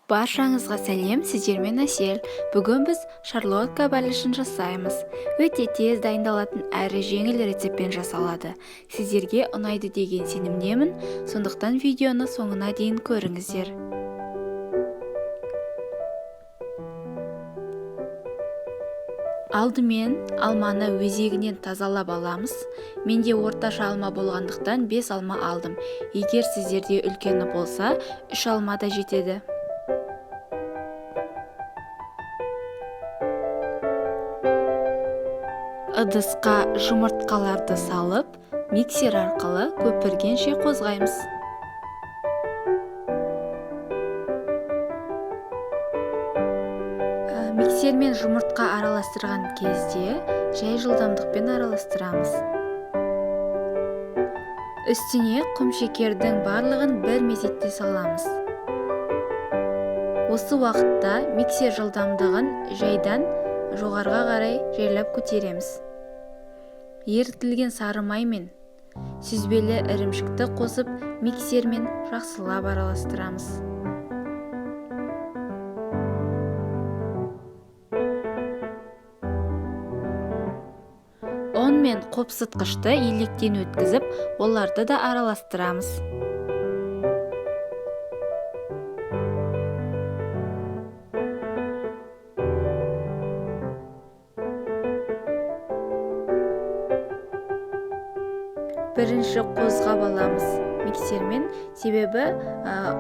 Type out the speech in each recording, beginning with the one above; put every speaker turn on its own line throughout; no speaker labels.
Баршаңызға сәлем, сіздермен Әсел. Бүгін біз шарлотка бәлішін жасаймыз. Өте тез дайындалатын әрі жеңіл рецептпен жасалады. Сіздерге ұнайды деген сенімдемін, сондықтан видеоны соңына дейін көріңіздер. Алдымен алманы өзегінен тазалап аламыз. Менде орташа алма болғандықтан 5 алма алдым. Егер сіздерде үлкені болса, 3 алма да жетеді. Ыдысқа жұмыртқаларды салып, миксер арқылы көпіргенше қозғаймыз. Миксермен жұмыртқа араластырған кезде жай жылдамдықпен араластырамыз. Үстіне құмшекердің барлығын бір мезетте саламыз. Осы уақытта миксер жылдамдығын жайдан жоғарыға қарай жайлап көтереміз. Ерітілген сары май мен сүзбелі ірімшікті қосып миксермен жақсылап араластырамыз. Ұн мен қопсытқышты електен өткізіп, оларды да араластырамыз. Бірінші қозғап аламыз миксермен, себебі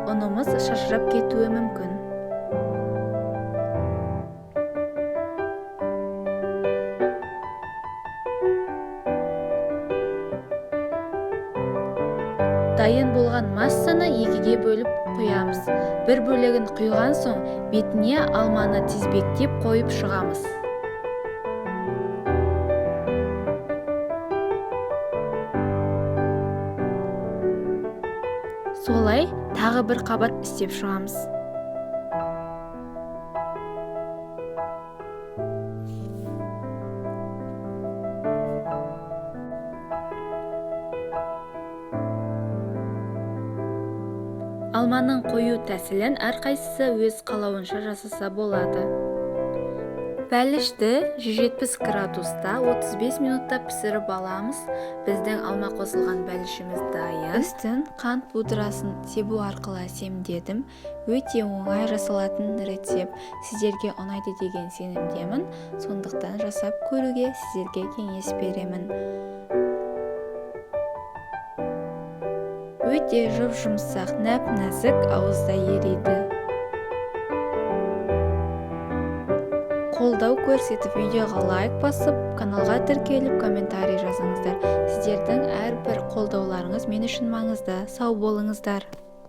ұнымыз шашырап кетуі мүмкін. Дайын болған массаны екіге бөліп құямыз. Бір бөлігін құйған соң бетіне алманы тізбектеп қойып шығамыз. Солай тағы бір қабат істеп шығамыз. Алманың қою тәсілін әрқайсысы өз қалауынша жасаса болады. Бәлішті 170 градуста 35 минутта пісіріп аламыз. Біздің алма қосылған бәлішіміз дайын. Үстін қант пудрасын себу арқылы әсемдедім. Өте оңай жасалатын рецепт. Сіздерге ұнайды деген сенімдемін. Сондықтан жасап көруге сіздерге кеңес беремін. Өте жұп-жұмсақ, нәп-нәзік, ауызда ериді. Қолдау көрсетіп, видеоға лайк басып, каналға тіркеліп, комментарий жазыңыздар. Сіздердің әрбір қолдауларыңыз мен үшін маңызды. Сау болыңыздар.